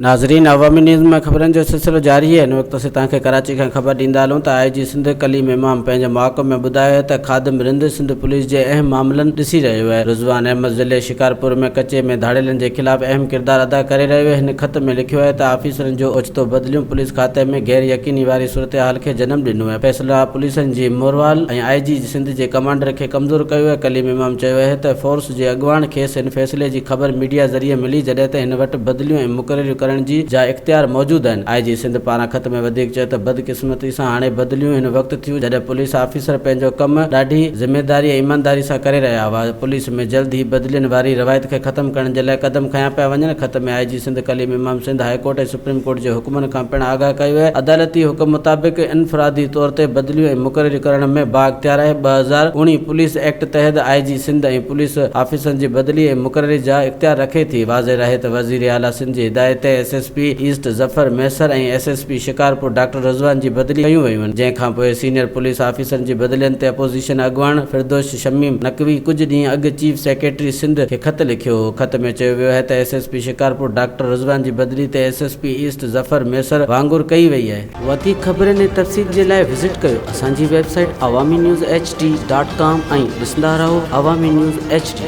ناظرين عوامي نيوز ۾ خبرن جو سلسلو جاري آهي هن وقت اسين توهان کي ڪراچي کان خبر ڏيندا هلون ته آء جي سنڌ ڪليم امام پنهنجي معاقب ۾ ٻڌايو آهي ته خادم رند سنڌ پوليس جي اهم معاملن ڏسي رهيو آهي رضوان احمد ضلعي شڪارپور ۾ ڪچي ۾ ڌاڙيلن جي خلاف اهم ڪردار ادا ڪري رهيو آهي هن خط ۾ لکيو آهي ته آفيسرن جو اوچتو بدليون پوليس کاتي ۾ غير يقيني واري صورتحال کي جنم ڏنو آهي فيصلا پوليسن جي موروال ۽ آء جي سنڌ جي ڪمانڊر کي ڪمزور ڪيو آهي ڪليم امام چيو آهي ته فورس جي اڳواڻ کيس ان فيصلي جي خبر ميڊيا ذريعي ملي جڏهن ته هن وٽ بدليون ۽ مقرريون ڪرڻ جي جا اختيار موجود آهن. آء جي سنڌ پاران خط ۾ وڌيڪ چيو ته بدقسمتي سان هاڻي بدليون هن وقت ٿيون جڏهن پوليس آفيسر پنهنجو ڪم ڏاڍي ذميداري ۽ ايمانداري سان ڪري رهيا هئا. پوليس ۾ جلد ئي بدلين واري روايت کي ختم ڪرڻ جي لاء قدم کنيا پيا وڃن. خط ۾ I G Sindh Kaleem Imam Sindh high court ۽ supreme court جي حڪمن کان پڻ آگاهه ڪيو آهي. عدالتي حڪم مطابق انفرادي طور تي بدليون ۽ مقرريون ڪرڻ ۾ بااختيار آهي. 2019 پوليس ايڪٽ تحت آء جي سنڌ ۽ پوليس آفيسرن جي بدلي ۽ مقرري جا اختيار رکي ٿي. واضح رهي ته وزيراعليٰ سنڌ جي هدايت تي S S P east Zafar Mahesar ۽ S S P Shikarpur doctor Rizwan جي بدلي ڪيون ويون آهن، جنهن کانپوء سينيئر پوليس آفيسرن جي بدلين تي اپوزيشن اڳواڻ فردوس شميم نقوي ڪجهه ڏينهن اڳ چيف سيڪريٽري سنڌ کي خط لکيو هو. خط ۾ چيو ويو آهي ته S S P Shikarpur doctor Rizwan جي بدلي تي S S P east Zafar Mahesar وانگر ڪئي وئي آهي. وڌيڪ خبرن ۽ تفصيل جي لاء وزٽ ڪيو اسان جي website Awami news H D dot com ۽ ڏسندا رهو عوامي نيوز ايڇ ڊي.